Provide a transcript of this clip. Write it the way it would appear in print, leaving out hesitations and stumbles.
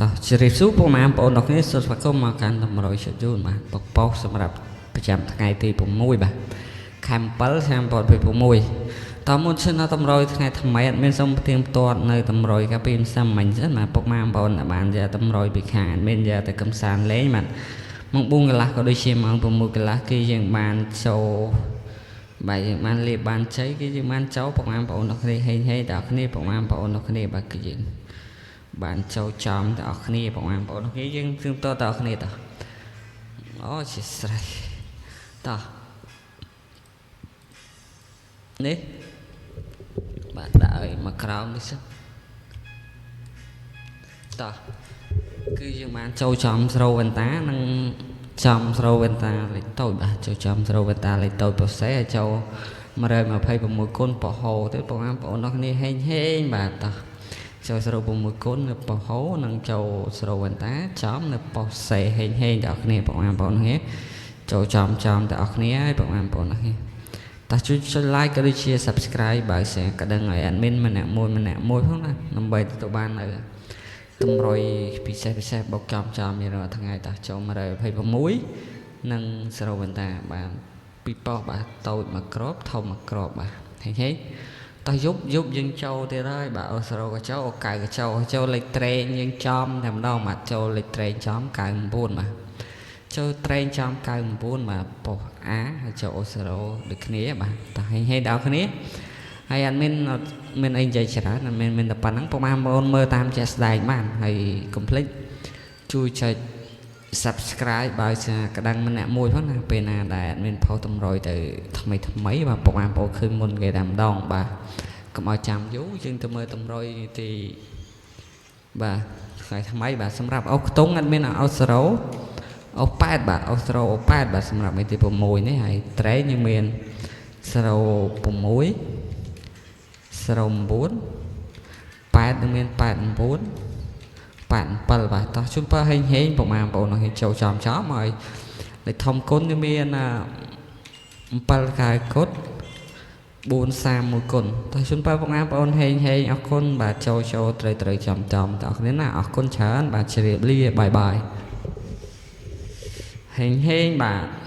តោះជម្រាបសួរពុកម៉ែបងប្អូនទាំងគ្នាសូមស្វាគមន៍មកកាន់តម្រុយជូនបាទប៉ុកប៉ុសសម្រាប់ប្រចាំថ្ងៃទី6បាទខែ7ឆ្នាំ2026តមុនឈិនដល់តម្រុយថ្ងៃថ្មីអត់មានសូមផ្ទៀងផ្ទាត់នៅតម្រុយកាលពីម្សិលមិញសិនបាទពុកម៉ែបងប្អូនបានយកតម្រុយពីខាងអត់មានយកទៅកំសាន្តលេងបាទម៉ោង4កន្លះក៏ដូចជាម៉ោង6កន្លះគឺយើងបានចូលបាទយើងបានលៀបបានជ័យគឺយើងបានចូលពុកម៉ែបងប្អូនទាំងគ្នាហេងហេងទាំងគ្នាពុកម៉ែបងប្អូនទាំងគ្នាបាទគឺយើងបានចូលចំទាំងអស់គ្នាបងប្អូនគ្នាយើងជឿតទាំងអស់គ្នាតោះអូជាស្រ័យតោះនេះបាទដាក់ឲ្យមកក្រោមនេះសិនតោះគឺយើងបានចូលចំស្រូវវ៉ែនតានិងចំស្រូវវ៉ែនតាលេខតូចបាទចូលចំស្រូវវ៉ែនតាលេខតូចប្រូសេឲ្យចូល126គុណពហោទៅបងប្អូនទាំងគ្នាហេងហេងបាទតោះចូលស្រូវ6គុណនៅប៉ោះហូនិងចូលស្រូវវ៉ែនតាចំនៅប៉ោះសេហេងហេងទាំងអស់គ្នាបងប្អូនគ្នាចូលចំចំទាំងអស់គ្នាហើយបងប្អូនគ្នាតោះជួយចុច like ក៏ដូចជា subscribe បើ share ក៏ដឹងឲ្យ admin ម្នាក់មួយម្នាក់មួយផងណាដើម្បីទទួលបាននៅតម្រុយពិសេសពិសេសបុកចំចំរាល់ថ្ងៃតោះចូល126និងស្រូវវ៉ែនតាបាទពីប៉ោះបាទតូចមួយគ្រាប់ធំមួយគ្រាប់បាទហេងហេងតោះយប់យប់យើងចូលទៀតហើយបាទអូសរ៉ូក៏ចូលអូកៅក៏ចូលចូលលេខត្រេងយើងចំតែម្ដងបាទចូលលេខត្រេងចំ99បាទចូលត្រេងចំ99បាទប៉ុសអាហើយចូលអូសរ៉ូដូចគ្នាបាទតោះហេងហេងដល់គ្នាហើយអត់មានអត់មានអីនិយាយច្រើនអត់មានមានតែប៉ុណ្្នឹងពុកម៉ែបងប្អូនមើលតាមជាក់ស្ដែងបានហើយកុំភ្លេចជួយចុច subscribe បើជាក្តាំងម្នាក់មួយផងណាពេលណាដែលអត់មានផុសតម្រុយទៅថ្មីថ្មីបាទពុកម៉ែបងប្អូនឃើញមុនគេតែម្ដងបាទកុំឲ្យចាំយូរយើងទៅមើលតម្រុយទីបាទថ្ងៃថ្មីបាទសម្រាប់អុសខ្ទង់អត់មានអុសរ៉ូអុស8បាទអុសរ៉ូអុស8បាទសម្រាប់ថ្ងៃទី6នេះហើយត្រែងយើងមាន0 6 09 8នឹងមាន89 87បាទតោះជូនពរហេងហេងពុកម៉ែបងប្អូននឹងចូលចំចំហើយលេខធំគុណមាន7កៅគុត431គុណតោះជូនពរពុកម៉ែបងប្អូនហេងហេងអរគុណបាទចូលចូលត្រូវត្រូវចំចំតោះគ្នាណាអរគុណច្រើនបាទជ្រាបលាបាយបាយហេងហេងបាទ។